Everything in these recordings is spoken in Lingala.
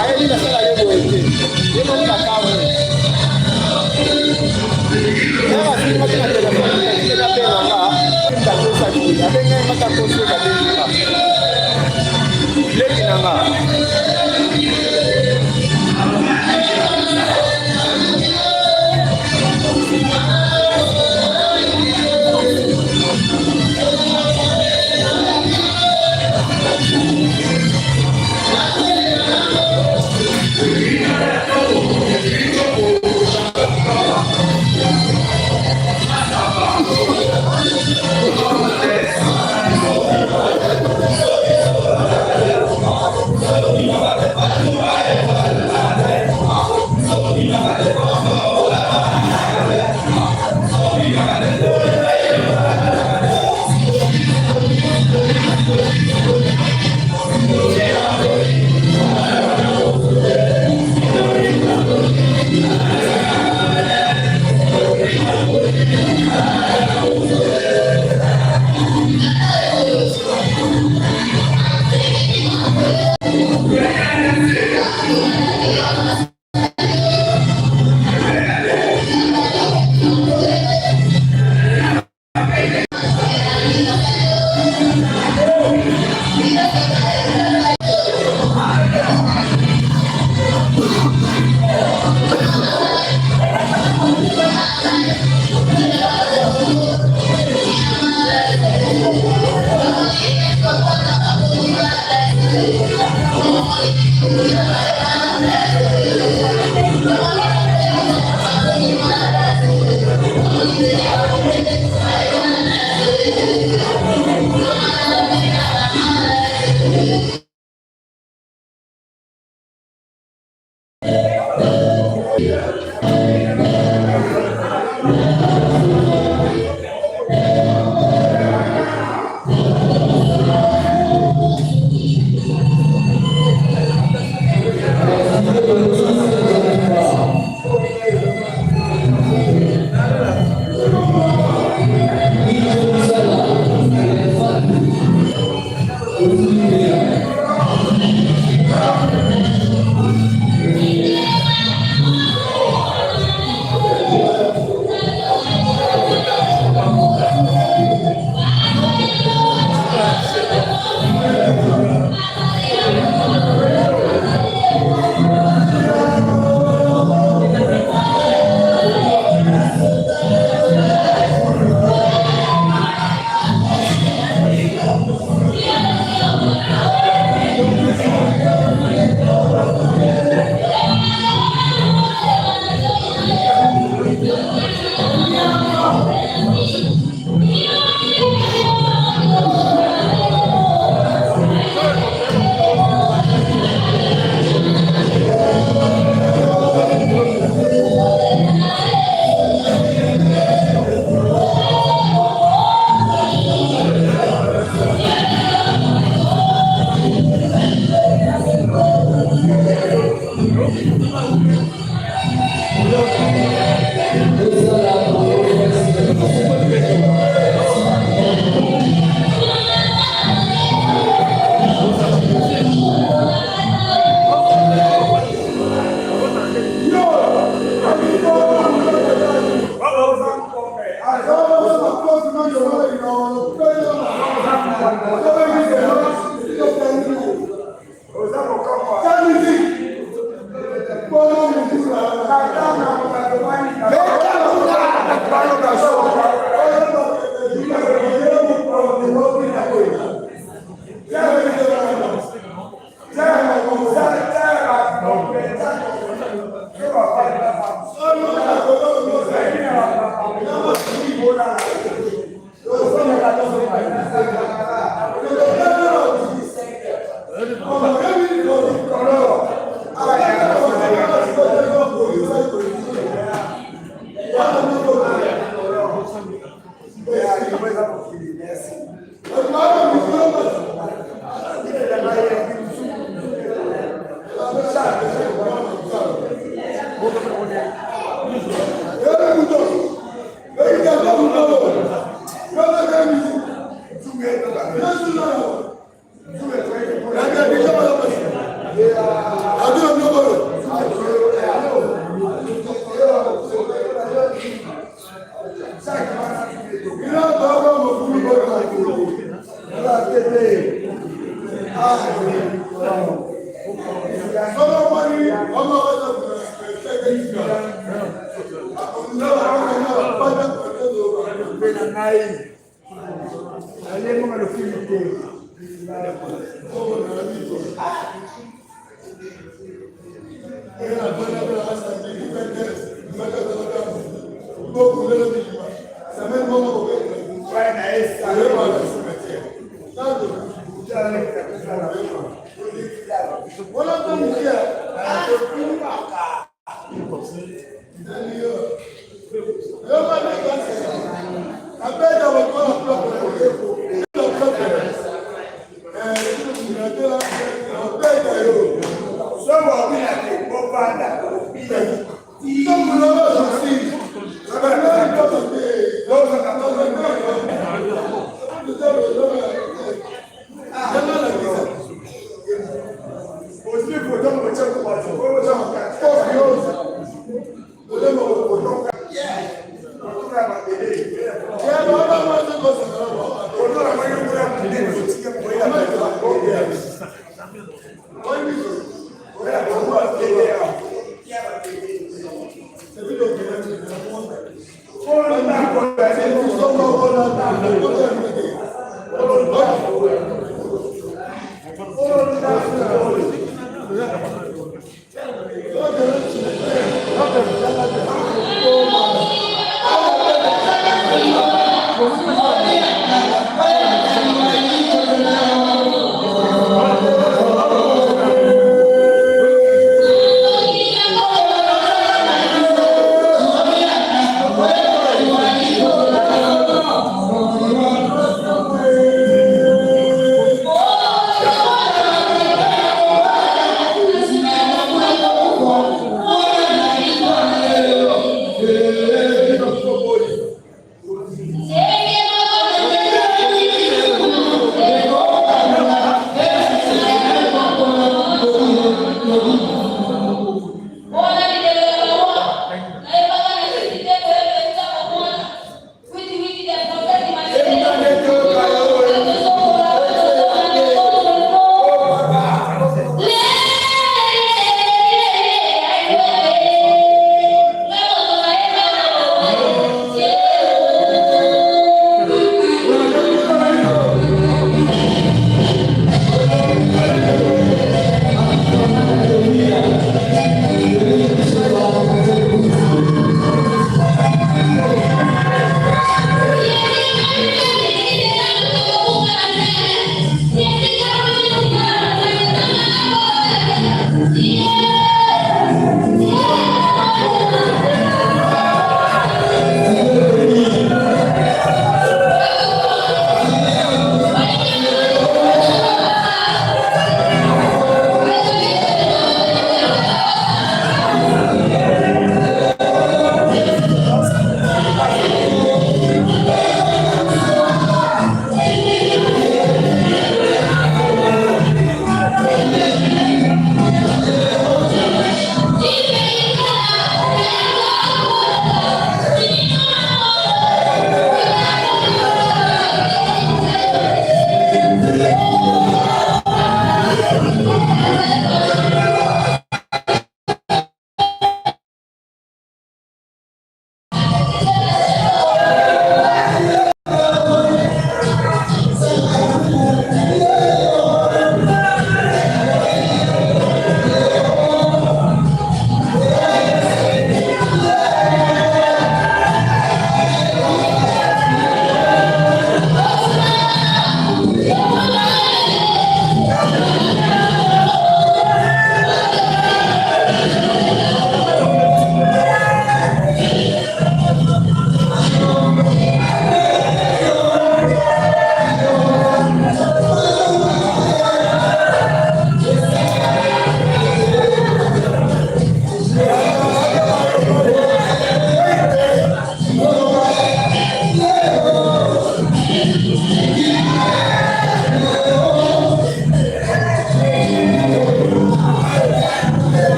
Ayebi nasala ye boye te, ye moko na kamwe nga asimaki na telefone natikeli abenga nga akosaki abengai nga takoseka abengi nga leki na nga.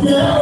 Yeah.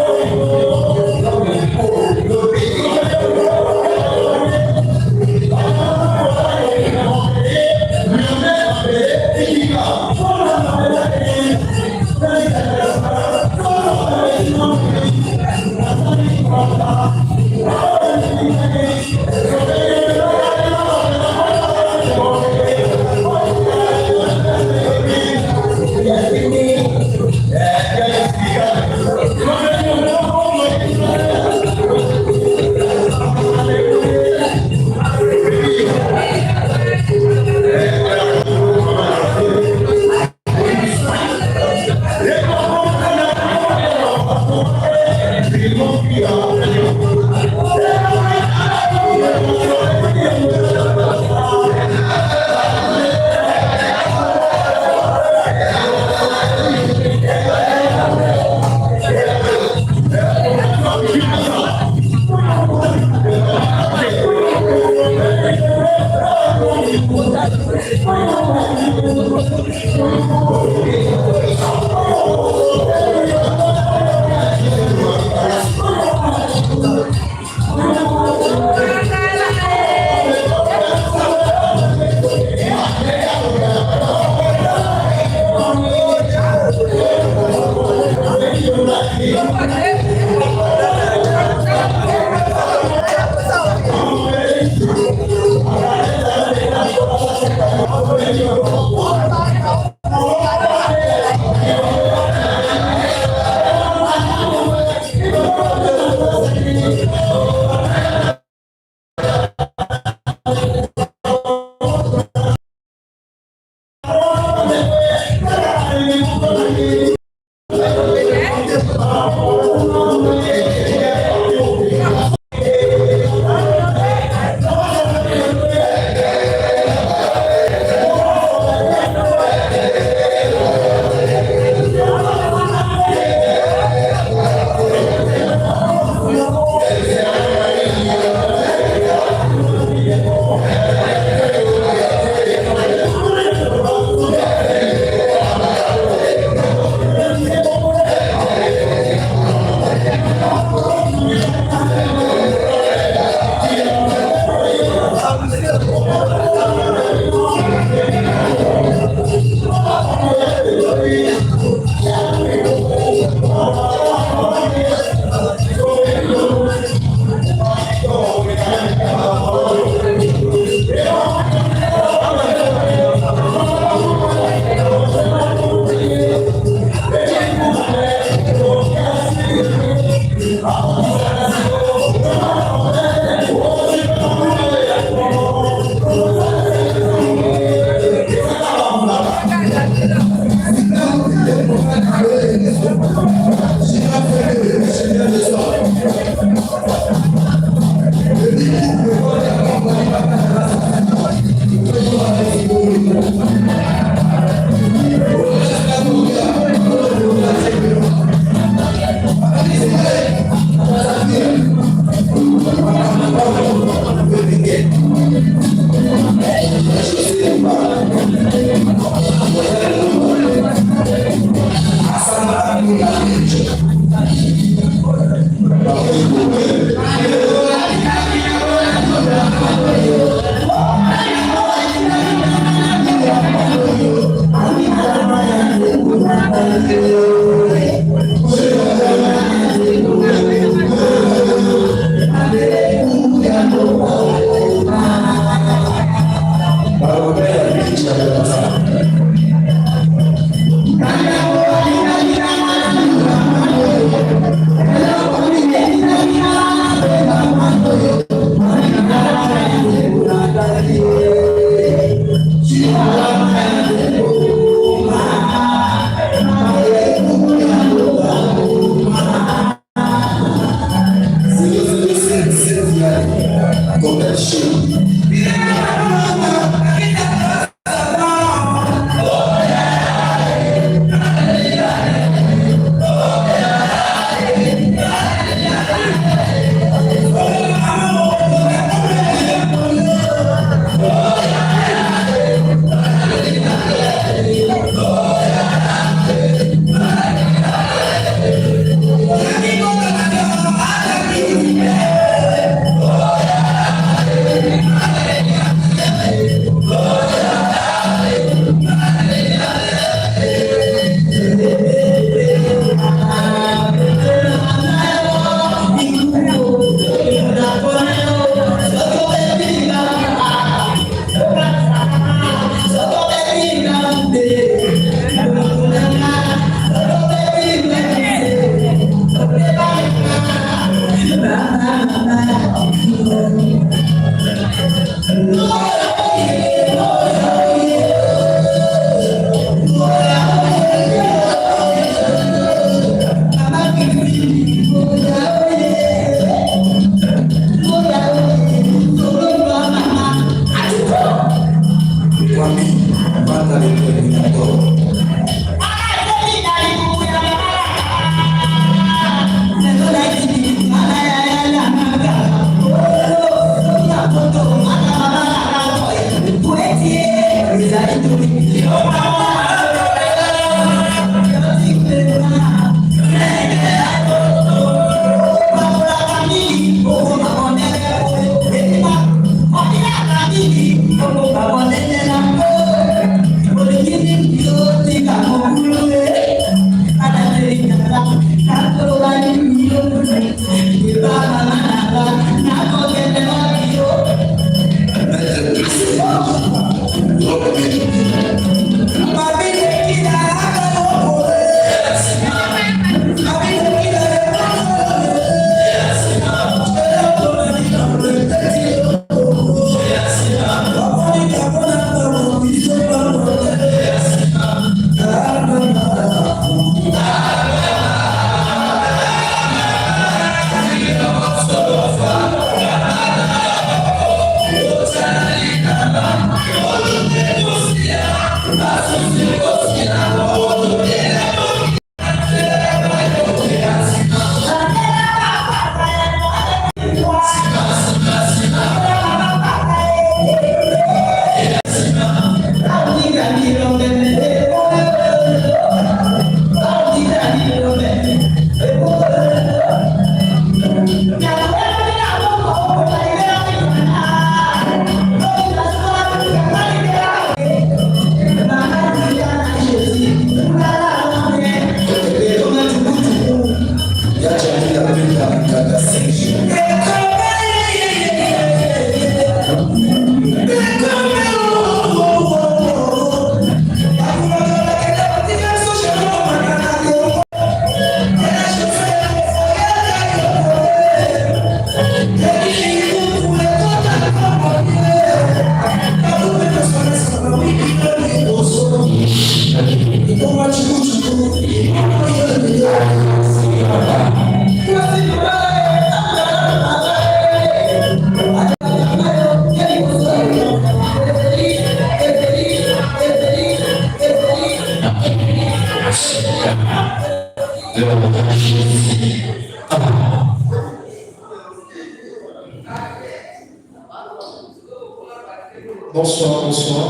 Bonsoir, bonsoir.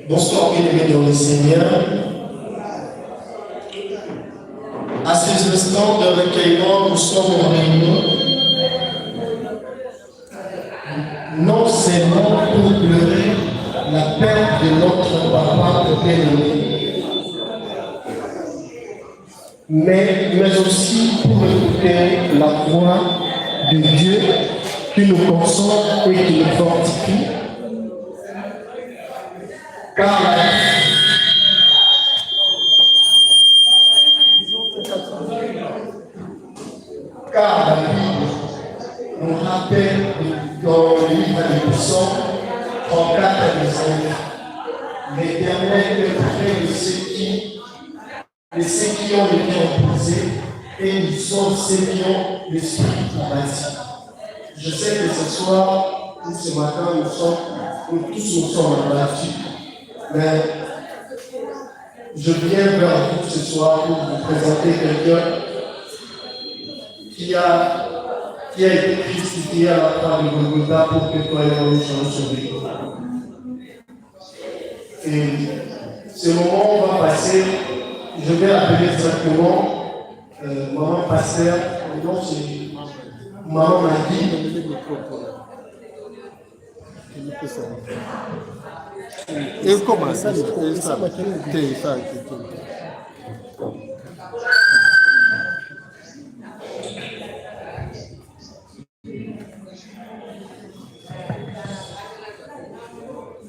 Bonsoir, bien-aimés dans le Seigneur. À ces instants de recueillement, nous sommes réunis, non seulement pour pleurer la perte de notre papa bien-aimé, mais aussi pour écouter la voix de Dieu qui nous console et qui nous fortifie. Car la Car la Bible nous rappelle dans le livre des Psaumes 34 à 19, L'Éternel est près de ceux qui ont le cœur brisé et ils sont ceux qui ont l'esprit abattu. Je sais que ce soir ou ce matin, nous tous nous sommes abattus, mais je viens vers vous ce soir pour vous présenter quelqu'un qui a été crucifié à la croix de Golgotha pour que toi et moi nous soyons sauvés. Et ce moment va passer, je vais appeler directement maman pasteur, non, c'est maman Magui. Ekoma te esala te.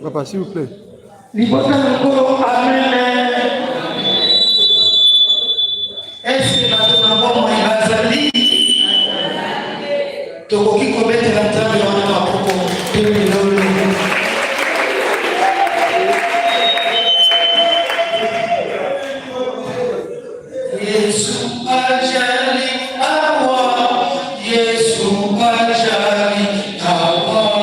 Papa, s'il vous plaît. Libota na Nkolo, amen. Eske bato na bomoi bazali? Tokoki kobetela Nzambe wana maboko mpe milolo. Yesu ajali awa, Yesu ajali awa.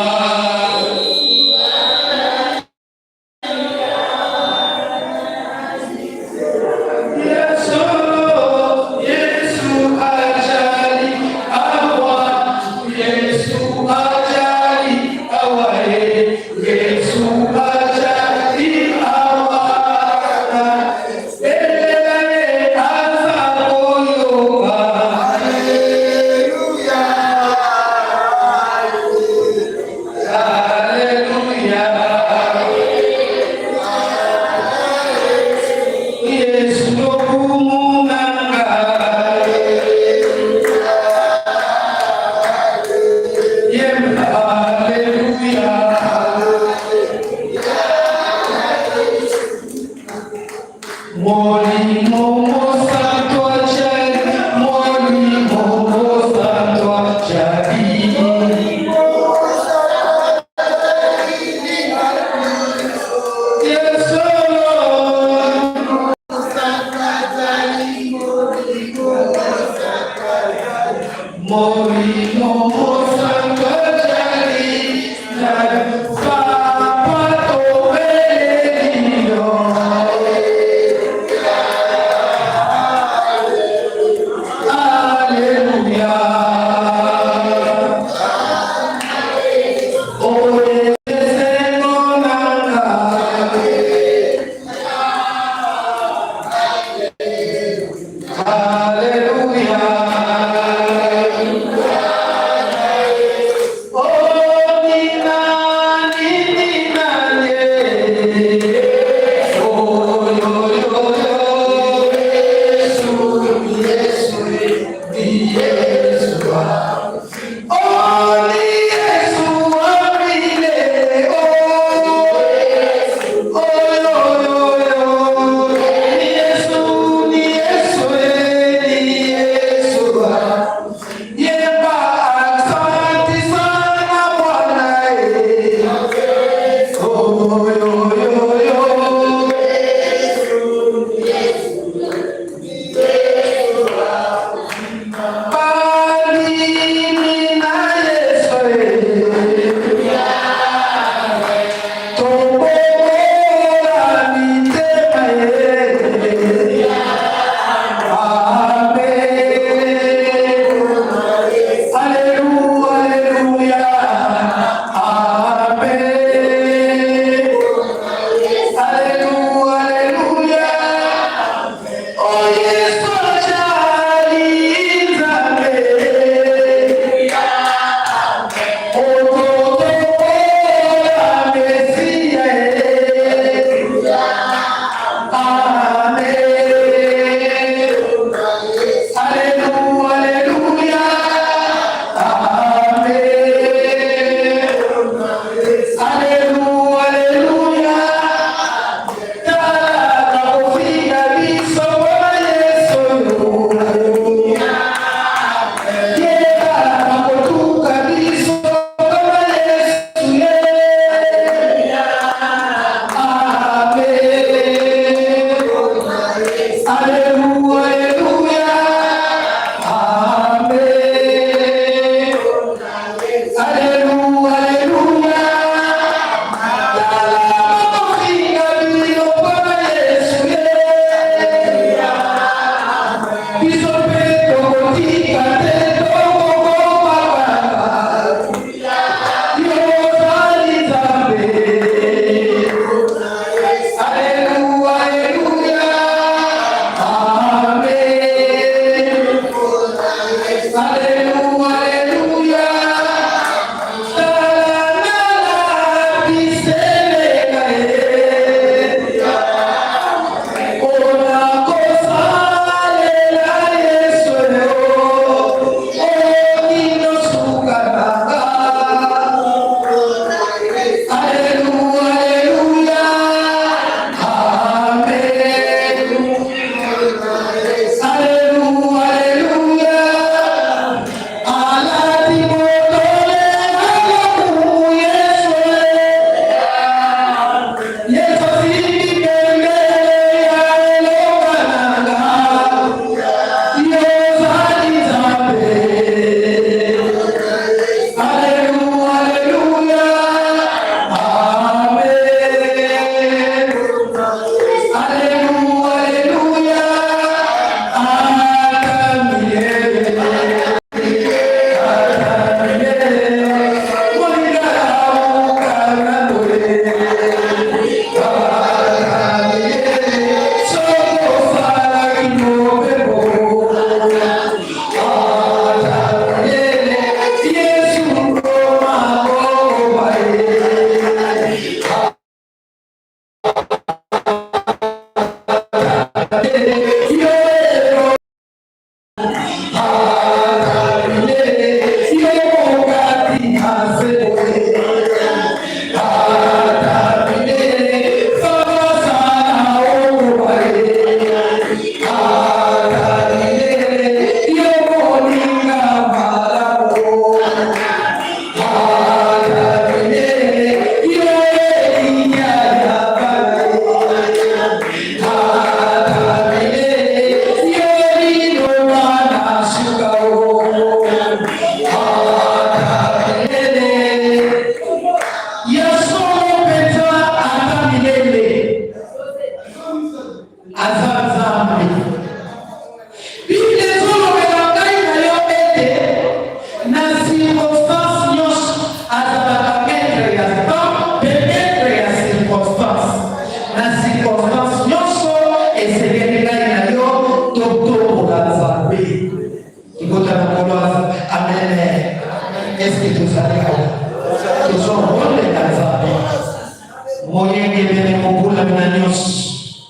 nyonso,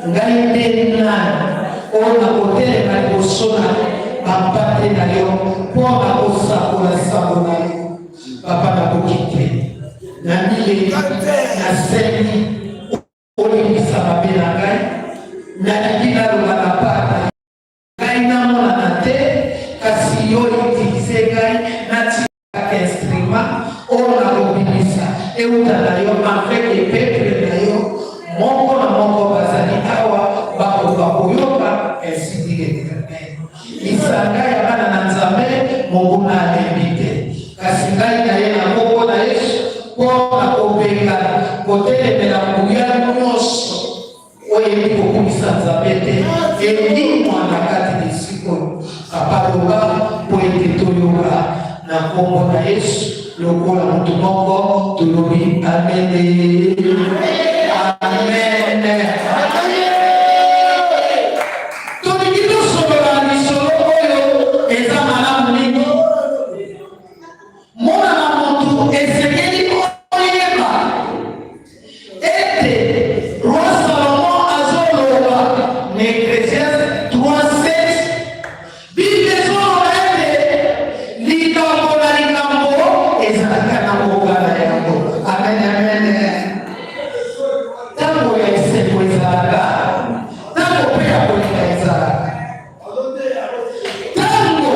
ngai nde nani oyo nakotelema liboso na bampate na yo mpo na kosakola sango na yo? Papa, nakoki te, namileli, nasengi olimbisa mabe na ngai, nalingi naloba na part na ngai namonana te, kasi yo utilize ngai natikaka instrument oyo nakobimisa euta na yo, afin que peuple na yo moko na moko bazali awa bakoka koyoka. Ainsi dit l'Éternel. Lisanga ya bana na Nzambe, monguna alembi te, kasi ngai na ye na nkombo na Yesu mpo na kobengana, kotelemela nguya nyonso oyo eyebi kokumisa Nzambe te, elimwa na kati na esika oyo. Papa, loba mpo ete toyoka. Na nkombo na Yesu, lokola motu moko tolobi amen, amen. Tolingi tosolola lisolo oyo eza malamu mingi. Mona na motu, esengeli oyeba ete roi Salomon azoloba na Ecclésiaste 3:7. Bible ezoloba ete likambo na likambo ezalaka na ngonga na yango. Amen, amen. Ntango ya esengo ezalaka, ntango mpe ya kolinga ezalaka, ntango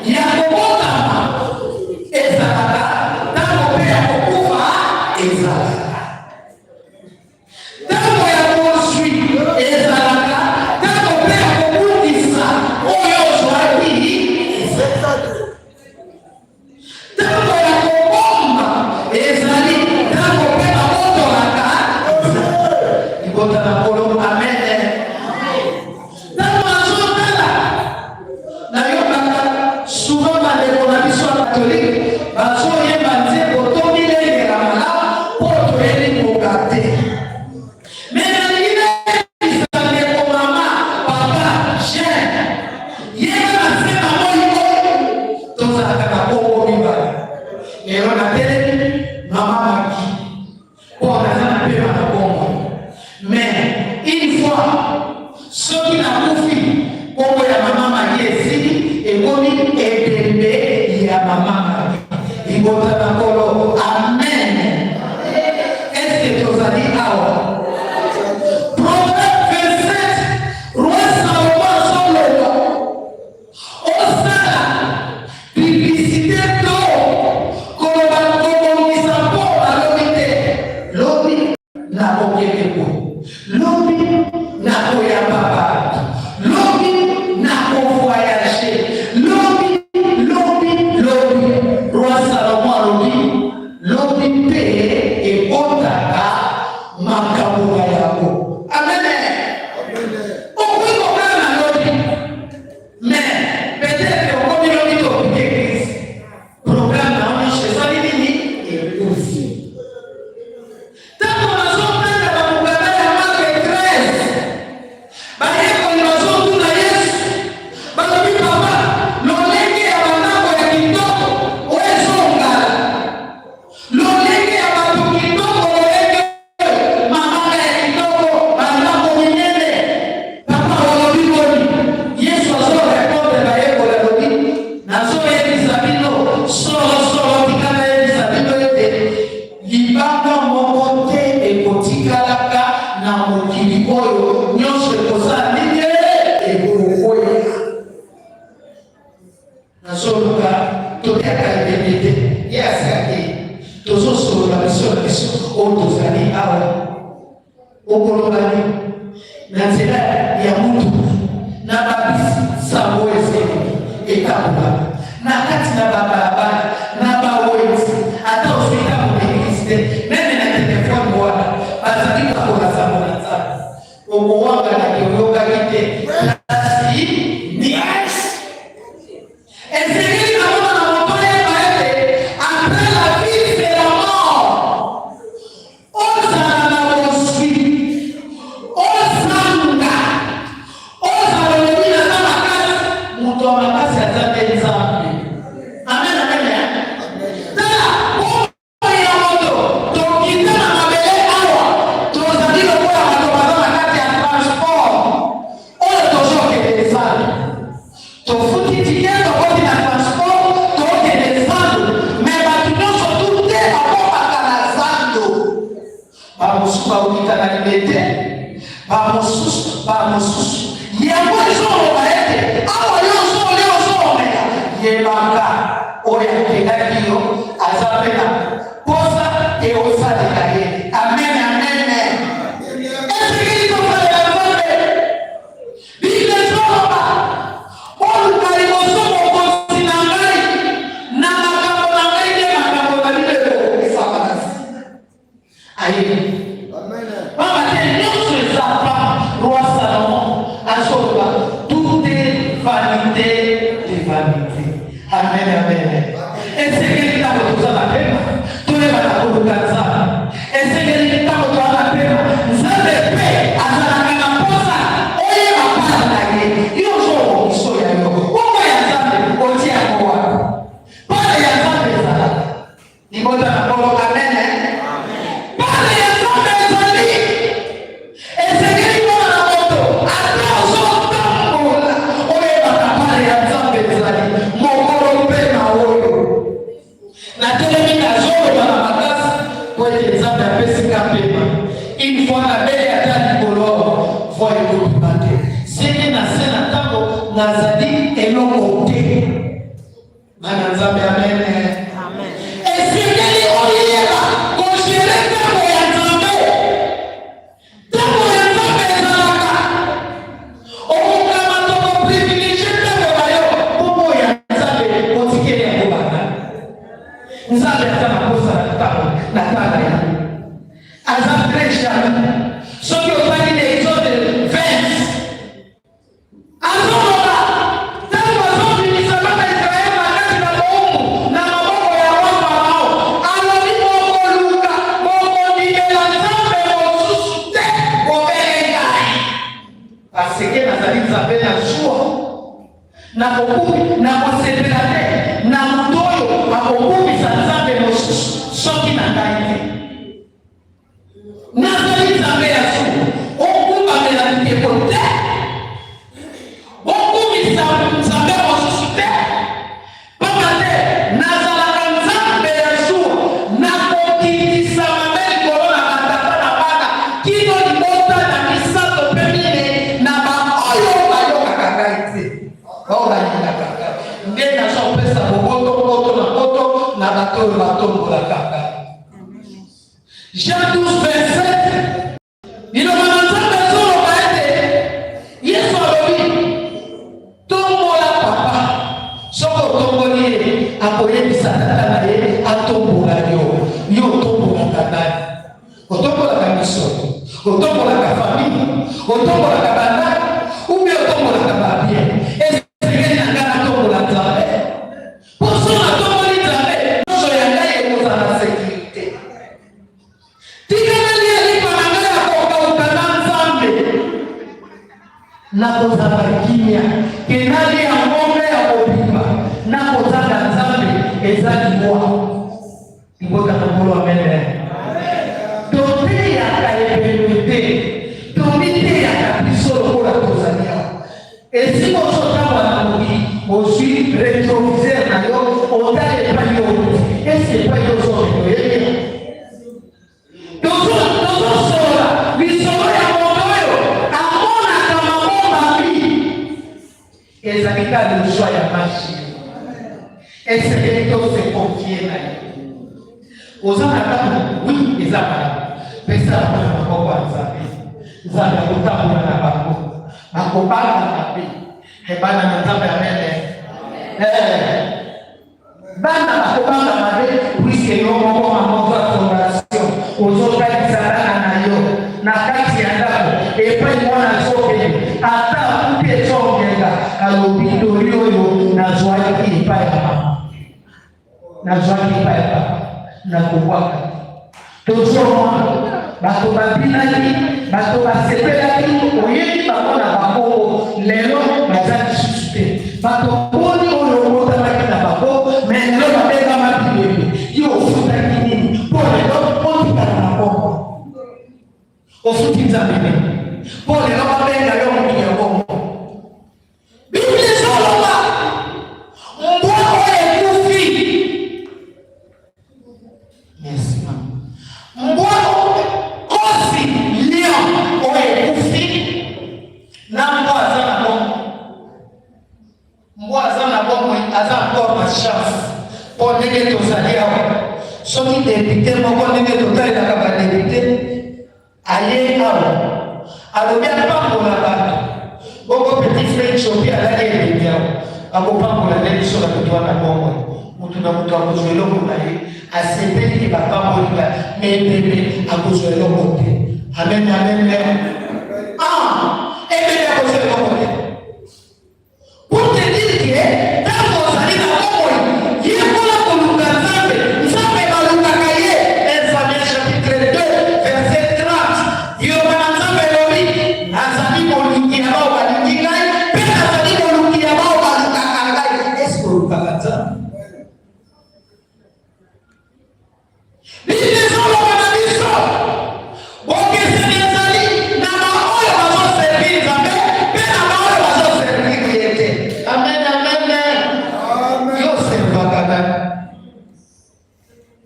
ya kobotama ezalaka, ntango mpe ya kokufa ezalaka, ntango ya bozwi ezalaka, ntango mpe ya kobungisa oyo ozwaki ezalaka, ntango ya kobomba ezali, ntango mpe babotolaka. Libota na Nkolo, amen. Ntango nazotala, nayokaka souvent bandeko na biso ya katolike bazoyemba nzembo "Tomilengela malamu mpo toyebi ngonga te". Mais nalingi nayebisa ndeko, mama, papa, jeune, yeba na se na moi oyo tozalaka na kombo mibale. Lelo natelemi mama Maki mpo naza na pema na kombo, mais une fois soki nakufi, kombo ya mama Maki esili, ekomi ebembe ya mama Maki. Libota na Nkolo, amen. Est-ce tozali awa? Proverbe 27, roi Salomon azoloba: osala publicité to koloba kobongisa mpo balobi te, lobi nakokende boye, lobi nakoyamba bato, lobi nakovoyage, lobi, lobi, lobi. Roi Salomo alobi lobi mpe ebotaka makambo na yango. Amen. Okoki kokala na lobi, mais peut-être okomi lobi to opiquer crise, programme na yo nyonso ezali nini? Ekufi. Ntango nazotanga bamokanda ya Marc 13, bayekoli bazotuna Yesu, balobi: "Papa, lolenge ya bandako ya kitoko oyo ezongala, lolenge ya bato kitoko, lolenge oyo mabanga ya kitoko, bandako minene, papa, olobi boni?" Yesu azorépondre bayekoli, alobi: "Nazoyebisa bino solosolo, tika nayebisa bino ete libanga moko te ekotikalaka na mokili oyo, nyonso ekozala nini? Ekokwea." Nazoluka totiaka ebende te, ye asaki, tozosolola biso na biso oyo tozali awa. Okoloba nini na nzela ya mutuka, na babisi sango ezeleki etambolaka na kati na babalabala, na bawenzi, ata ozwi ntango na église te, même na téléphone wana bazali kokola sango na Nzambe, okowanganaki oyokaki te? Kasi ni esengeli na mona na moto oyeba ete après la vie, c'est la mort. Ozala na bozwi, ozanga, ozala olobi naza makasi, moto ya makasi aza nde Nzambe. Amen. nzete, bamosusu, bamosusu. Yango ezoloba ete awa yo ozolia ozomela, yebaka oyo akelaki yo aza mpe na posa te osalela ye. Amen, amen. Esengeli kosalela Nzambe. Biblia ezoloba, Boluka liboso bokonzi na ngai na makambo na ngai, nde makambo na bino ekokokisama na nsima. Ayebi pamba te nyonso eza pamba. Roi Salomon azoloba, tout est vanité de vanité. Amen, amen. Esengeli ntango toza na pema toyebaka koluka Nzambe. Esengeli ntango toza na pema, Nzambe mpe azalaka na mposa oyeba part na ye. Yo ozobongiso ya yo bongo ya Nzambe otia yango wapi? Part ya Nzambe ezalaka libota na Nkolo. Amen. Part ya Nzambe ezali. Esengeli mwana na moto ata ozotambola oyebaka part ya Nzambe ezali mokolo mpe na oyo natelemi nazoloba na makasi po ete Nzambe apesi nga pema. Une fois nabeli ata likolo awa, voi ekobima te, seke na se na ntango nazali eloko te. Bana Nzambe, amen. Esengeli oyeba kogere ntango ya Nzambe. Ntango ya Nzambe ezalaka okokama to koprivilegie ntango na yo, bongo ya Nzambe otikeli yango banani? Nzambe aza na posa na ntango na tala ya aza très jaloux. Soki otali na Exode 20, azoloba ntango azobimisa bana Israele na kati na bowumbu na maboko ya roi Farao, alobi, bokoluka, bokondimela nzambe mosusu te bobele ngai, parce que nazali Nzambe na zuwa, nakosepela te na moto oyo akokumisa nzambe mosusu soki na ngai te. Nazali Nzambe ya zuwa, okumbamela bikeko te, bokumisa nzambe mosusu te, pamba te nazalaka Nzambe ya zuwa, nakokitisa mabe likolo na batata na bana kino libota na misato mpe minei na baoyo bayokaka ngai te, bao balingaka ngai. Nde nazopesa boboto nkoto na nkoto na bato oyo batombolaka ngai. Jean 12 27, liloba na Nzambe ezoloba ete Yesu alobi, tombola papa. Soki otomboli ye, akoyebisa tata na ye atombola yo. Yo otombolaka nani? Otombolaka misolo, otombolaka famille, otombolaka bandako, ubie otombolaka babien? Esengeli na ngai natombola Nzambe. Poso natomboli Nzambe, nyonso ya ngai ekozala na sekirite. Tika nalia lipa na ngai ya kokauka na Nzambe, nakozala kimia. Ke nalia ngombe ya mobimba nakozanga Nzambe, eza liwa. Libota na Nkolo, amen. Toteyaka ebembe te, tomiteyaka biso lokola tozali awa. Esika ozotambola na mokili, ozwi retroviseur na yo, otali epai yo outi, eske epai yo ozokende oyebi? Tozosolola lisolo ya moto oyo amonaka mabombami, ezali kaka lozwa ya machine. Esengeli tose confie na ye. Oza na ndako, wi, eza malamu, pesa bango na maboko ya Nzambe. Nzambe akotambola na bango, bakobanga mabe. Bana na Nzambe, amen. Bana bakobanga mabe puiske yo moko mama oza fondation, ozotalisa bana na yo na kati ya ndako epai mwana azokende, ata akuti ezongenga, alobi, toli oyo nazwaki epai ya mama, nazwaki epai ya papa, nakobwaka te. Tozomona bato babinaki, bato basepelaki, oyebi bango na bakongo, lelo baza lisusu te. Bato boni oyo obotamaki na bango, me lelo babengama bibembe? Yo ofutaki nini mpo lelo otikala na kongo? Ofuti Nzambe nini mpo lelo babenga yo moto ya kongo? Biblia ezoloba mbwa oyo ekufi. Merci mama. Mbwa, kosi, lion. encore na chance mpo ndenge tozali awa, soki depute moko, ndenge totalelaka badepute, aye awa alobi apambola bato bongo, petit frère Chopi alaki ebembe awa, akopambola nde biso bato toa na bomoi. Moto na moto akozwa eloko na ye, asepeli ke bapamboli ba me ebembe akozwa eloko te. Amen, amen. Ah, ebembe akozwa eloko te. Pour te dire que ntango ozali na bomoi, yekola koluka Nzambe. Nzambe balukaka ye. 1 Samuel chapitre 2 verset 30. Liloba na Nzambe elobi, nazali moluki ya bao balingi ngai, mpe nazali moluki ya bao balukaka ngai. Eske olukaka Nzambe? Biblia ezoloba na biso bokeseni ezali na baoyo bazoservir Nzambe mpe na baoyo bazoservir ye te. Amen, amen. Yo oservaka nani?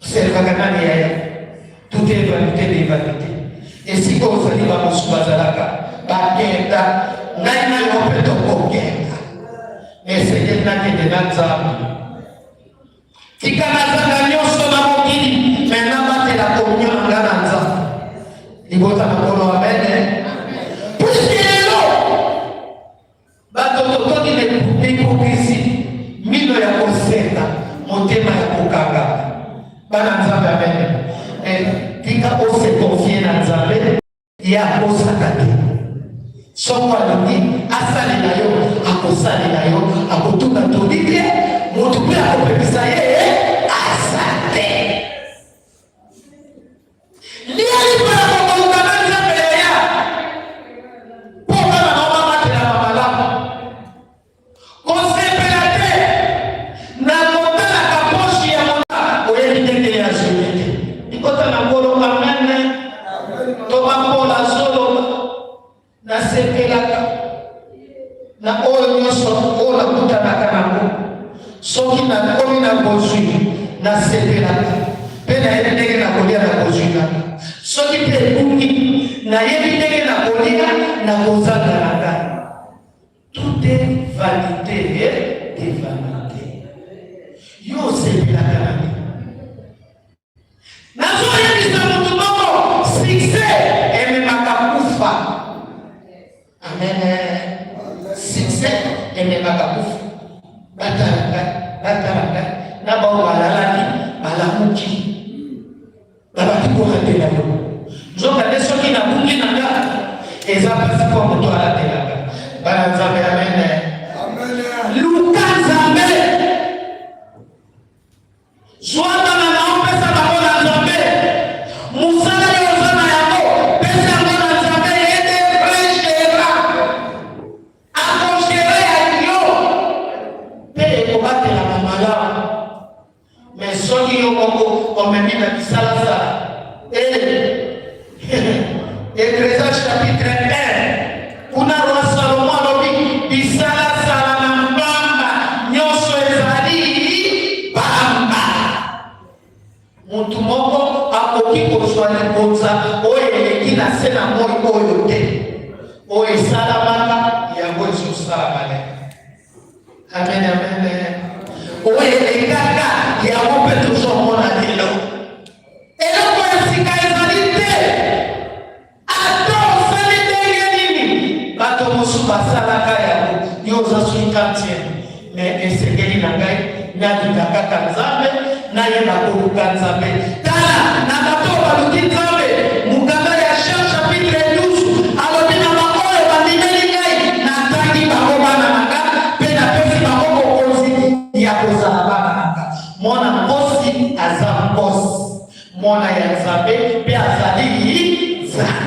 Oservaka nani yaya? Tout est vanité de vanité. Esika ozali bamosusu bazalaka bakenda, ngai na yo mpe tokokenda. Esengeli nakende na Nzambe. Tika nazanga nyonso na mokili, me nabatela komunio na ngai na Nzambe. Libota na Nkolo, amen. Puiske lelo bato totondi na hypocrisie, mino ya kosenga, motema ya kokanga. Bana Nzambe, amen. Tika ose confie na Nzambe. Ye akosaka te. Soko alingi asalela yo, akosalela yo, akotuna toli te, moto mpe akopekisa ye aza te. Lia lipa ya kokoluka na Nzambe yaya, mpo bana na yo babatelama malamu. Kosepela te na kotalaka poche ya mona oyebi ndenge ya azwi te. Likota na Nkolo, amen. Toma Paul azoloba, nasepelaka na oyo nyonso oyo nakutanaka nango, soki nakomi na bozwi nasepelaka mpe nayebi ndenge nakolia na bozwi nanga, soki mpe ebungi nayebi ndenge nakolia na kozanga na ngai. Tout est vanité de vanité. Yo osepelaka na nini? Nazoyebisa moto moko, succès ememaka kufa. Amen. Succès ememaka kufa. Batala ngai, batala ngai, na bao balalaki, balamuki. Babandi kolandela yo. Nzoka nde soki nabungi na nga, eza mpasi mpo moto alandelaka. Bana Nzambe, amen. Luka Nzambe, zwa bana na opesa bango na Nzambe. Mosala yo oza na yango, pesa yango na Nzambe, ye nde vrai gérant. Akogere ya yo mpe ekobatelama malamu. Mais soki yo moko omemi na bisalasala eh, Ecclésiaste chapitre 1 kuna roi Salomo alobi bisalasala na mbamba nyonso ezali pamba. Motu moko akoki kozwa libonza oyo eleki na se na moi oyo te, oyo esalamaka yango ezosalama lelo. Amen, amen. Oyo elekaka yango mpe tozomona lelo. Eloko ya sika ezali te. Ata osali ndenge nini, bato mosusu basalaka yango. Yo oza soki quantième, mais esengeli na ngai nalinga kaka Nzambe, nayeba koluka Nzambe. Tala na bato oyo baluki Nzambe, mokanda ya Jean chapitre 12 alobi na baoyo bandimeli ngai, natangi bango bana na nga mpe napesi bango bokonzi ya kozala bana na nga. Mwana nkosi aza nkosi, mwana ya Nzambe mpe azali Nzambe.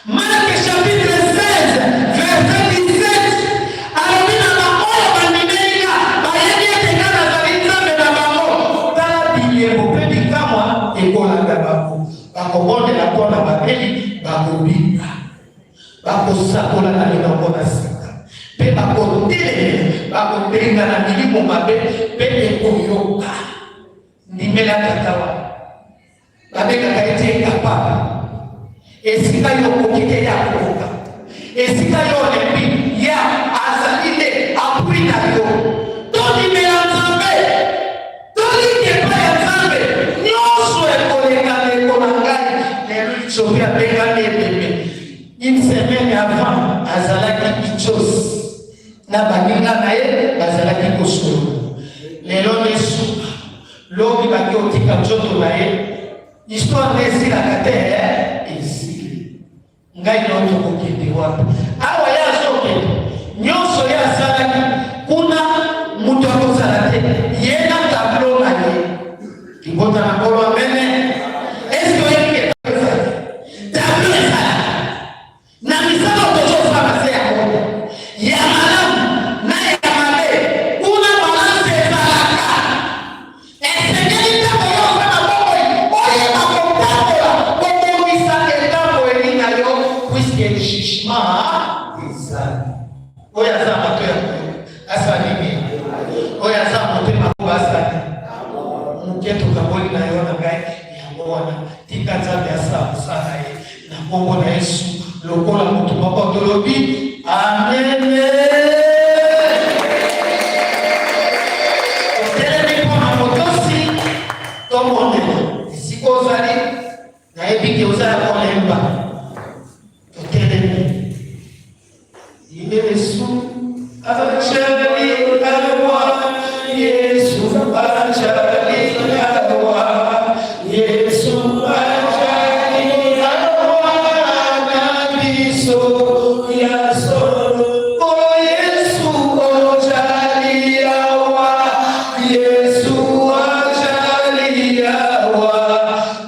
Marc chapitre 16 verset 17 alobi na baoyo bandimeli nga, bayebi ete nga nazali Nzambe na bango, tala bilembo mpe bikamwa ekolanda bango, bakobondela mpo na babeli, bakobika, bakosakola na minoko na sika, mpe bakotelemela, bakobengana milimo mabe mpe ekoyoka. Ndimela tata wana babengaka ye te incapable. Esika yo okoki te, ye akokoka. Esika yo olembi, ye azali nde apui na na yo. Tondimela Nzambe, tolinga epai ya Nzambe, nyonso ekoleka ndeko na ngai. Lelo Ethiopie abengami ebembe. Une semaine avant azalaki Ichos na baninga na ye bazalaki kosolola. Lelo nde suka, lobi bake otika nzoto na ye. Histoire nde esilaka te, eh? Esili. Ngai na yo tokokende wapi? Awa ye azokende, nyonso ye asalaki kuna, moto akozala te, ye na tableau na ye. Libota na Nkolo, amene. Eske oyebi ke tableau ezali? Tableau ezalaka na misala oyo tozosala na se ya moi, ya malamu na ya mabe, kuna balance ezalaka. Esengeli ntango yo oza na bomoi oyeba kotambola, kobongisa etambweli na yo, puisque jugement ezali. Oyo aza mato ya koyoka asala nini? Oyo aza motema koba asala nini? Moke tokaboli na yo na ngai yango wana. Tika Nzambe asala mosala na ye na nkombo na Yesu, lokola moto moko tolobi amene. Otelemi mpo na botosi, tobondela esika ozali. Nayebi ke oza ya kolemba, totelemi. Yesu ajali awa, Yesu ajali awa, Yesu ajali awa na biso ya solo. Oh Yesu ojali awa, Yesu ajali awa,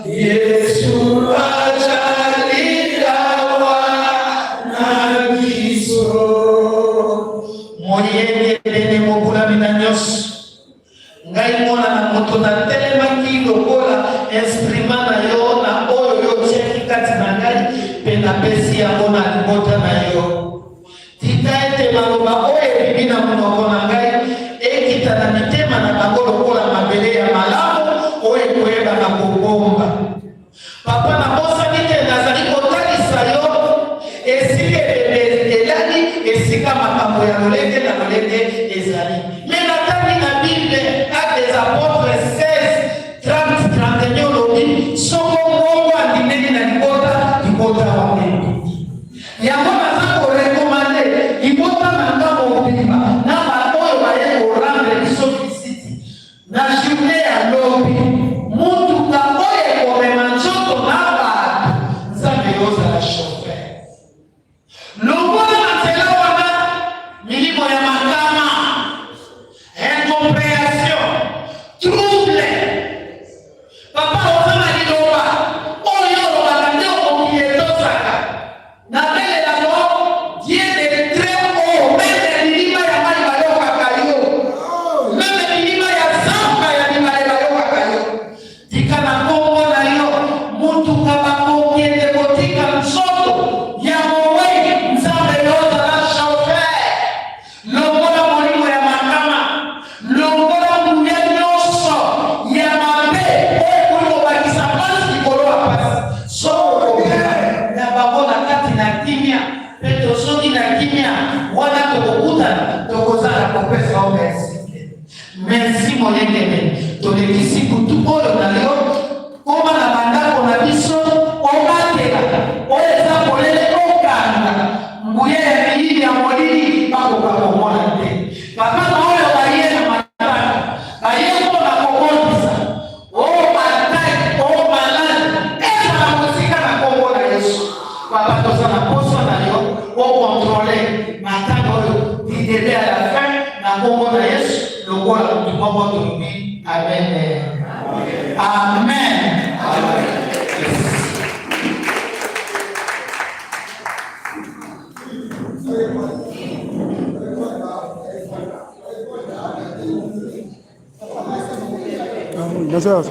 Yesu ajali awa na biso. Moyengebene mokulami na nyonso, ngai mwana na moto natelemaki lokola instrument na yo na oyo yo otiaki kati na ngai, mpe napesi yango na libota na yo. Tika ete maloba oyo ebimi na monoko na ngai ekita na mitema na bango lokola mabele ya malamu oyo ekoyeba na kobomba. Papa, nabosani te, nazali kotalisa yo esika ebembe elali, esika makambo ya lolenge na lolenge ezali. Me natangi na Bible, Actes des Apôtres 16, 30, 31, olobi soko moko andimeli na libota, libota wana ebiki. Yango naza ko recommander libota na nga mobimba na ba oyo baye ko rendre biso visite na journee ya lobi, mutuka oyo ekomema nzoto na bato, Nzambe yo ozala chauffeur. Longola na nzela wana milimo ya makama, incomprehension, trouble. Papa oza na liloba oyo olobaka nde mokili etosaka. Nabelela yo Dieu de très haut, meme bilima ya mai bayokaka yo, meme bilima ya zamba ya bibale bayokaka yo. Tika na nkombo na yo motuka bakokende kotika nzoto ya mowei. Nzambe yo ozala chauffeur. Longola molimo ya makama, longola nguya nyonso ya mabe oyo ekoki kobakisa mpasi likolo ya mpasi. Soko okobima na bango na kati na kimia, mpe tozongi na kimia, wana tokokutana, tokozala kopesa yo merci te. Merci moyengebene, tolekisi butu oyo na yo. Koma na bandako na biso, obatela oyo eza polele, okanga nguya ya miyibi ya molili bakoka komona te. Papa, baoyo baye na matanga baye mpo na kobondisa o atake o malade, ezala mosika na nkombo na Yesu. Papa, toza na posa na yo okontrole matanga oyo du début à la fin na nkombo na Yesu, lokola motu moko tolobi amen. Amen. Amen. Naza ça.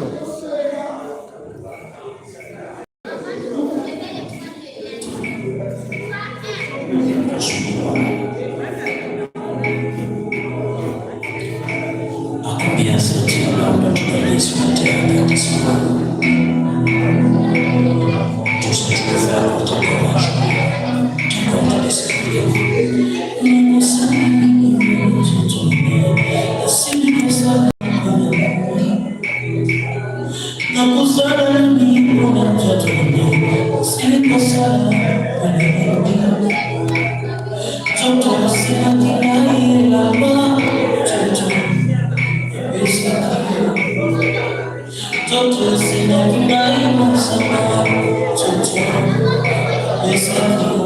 À combien sera-t-il l'homme de sur la terre, Père de Tout ce que tu peux faire pour ton corps un jour, ton corps te laisser libre. Nakosala nini mpona nzoto osili kosala nzoto osilaki ngai elamba nzoto epesaki yo nzoto esilaki ngai masanga nzoto epesaki yo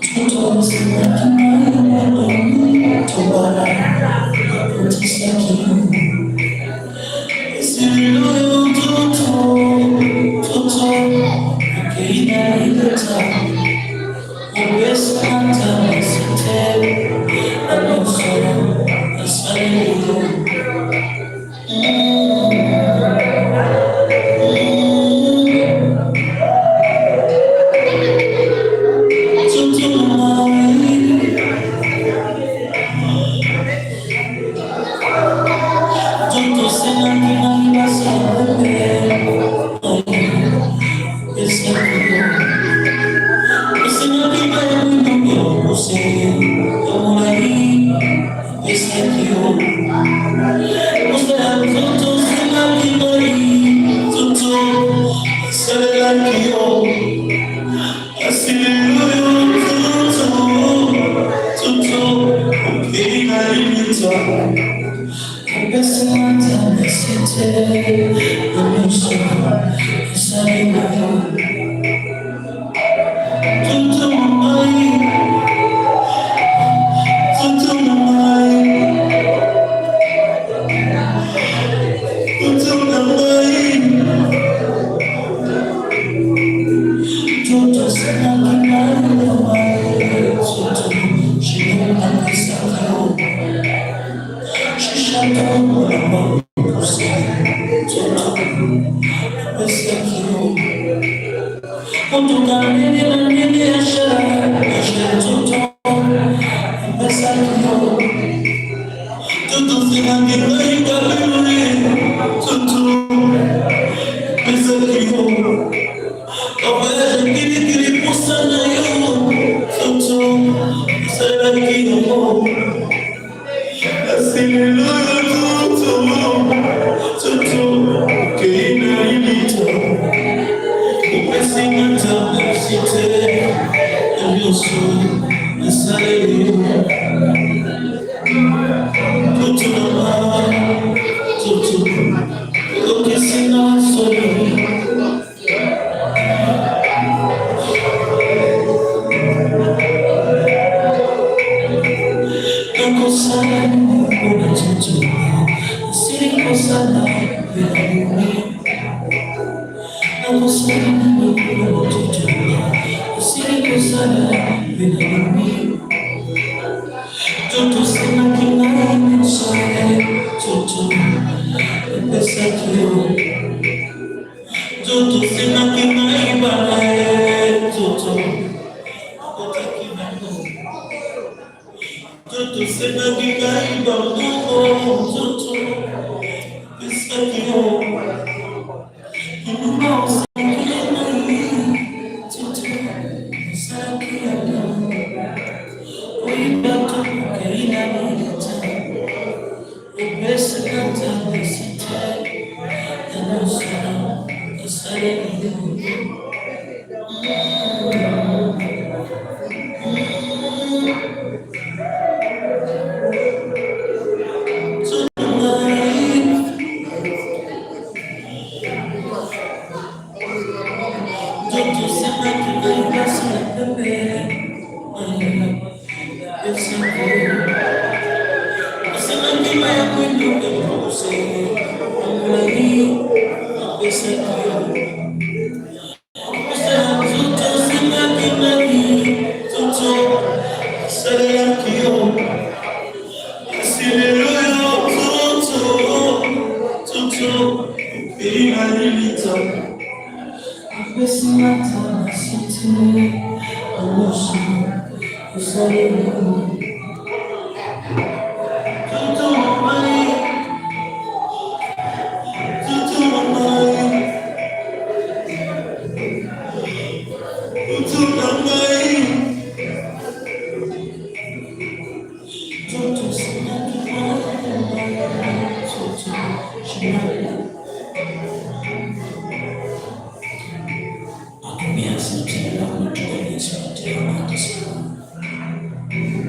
nzoto esilaki ngai tobala nakotisaki yo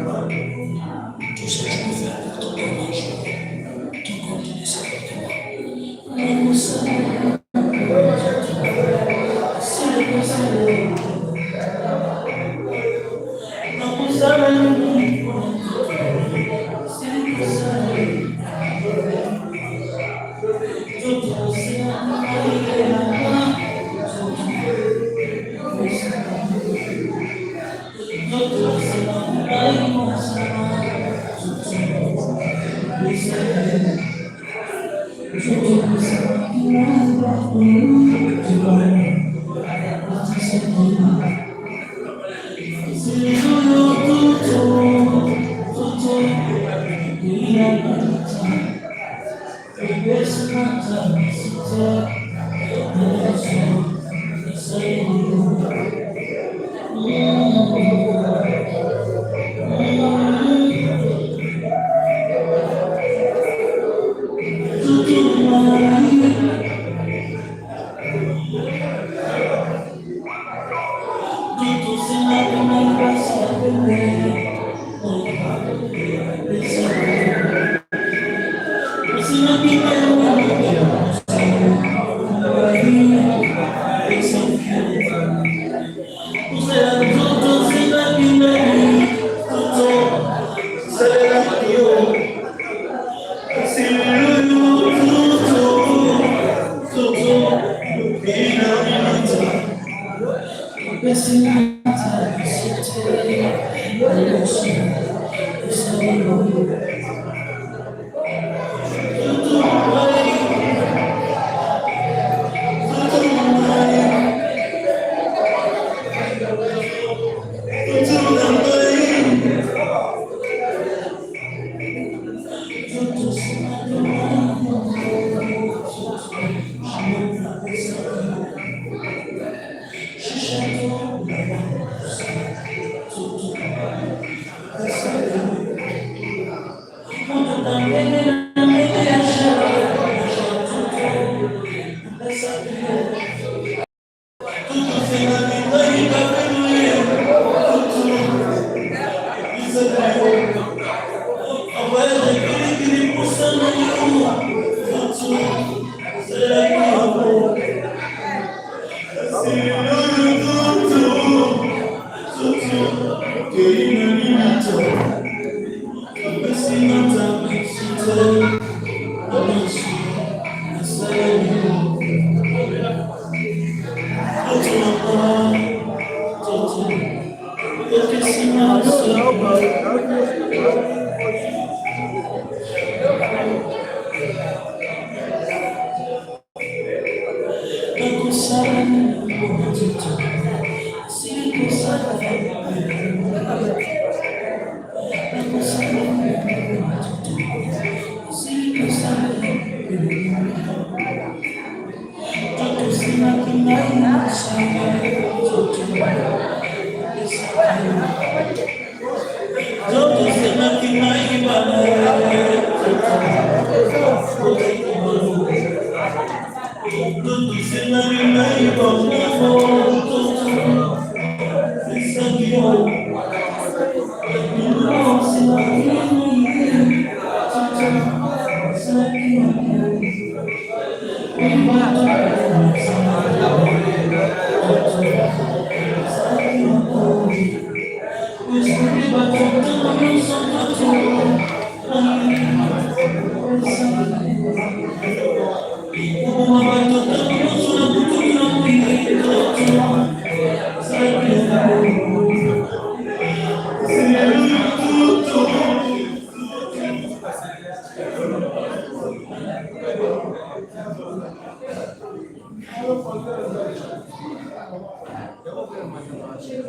Tout ce que je peux faire pour ton corps un jour, ton corps tu ne sais pas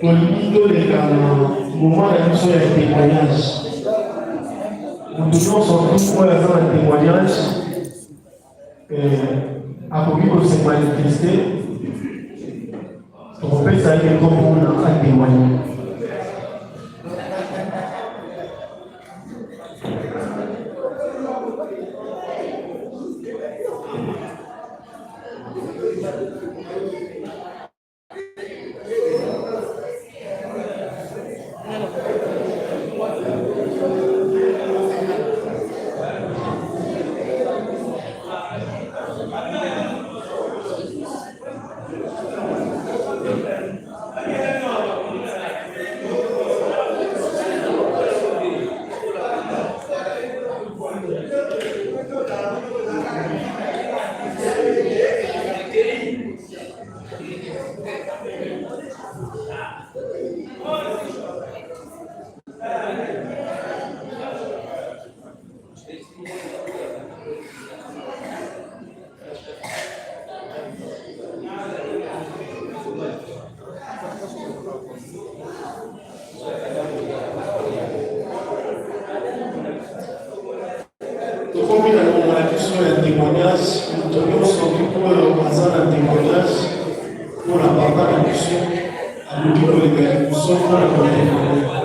Tolingi toleka na moment na biso ya témoignage. Moto nyonso oyo aza na témoignage eh, akoki kose manifeste, tokopesa ye micro mpona atémoigne. biso ya témoignage, moto nyonso oyo aza na témoignage mpo na papa na biso akoki koleka liboso mpo na kotémoigne.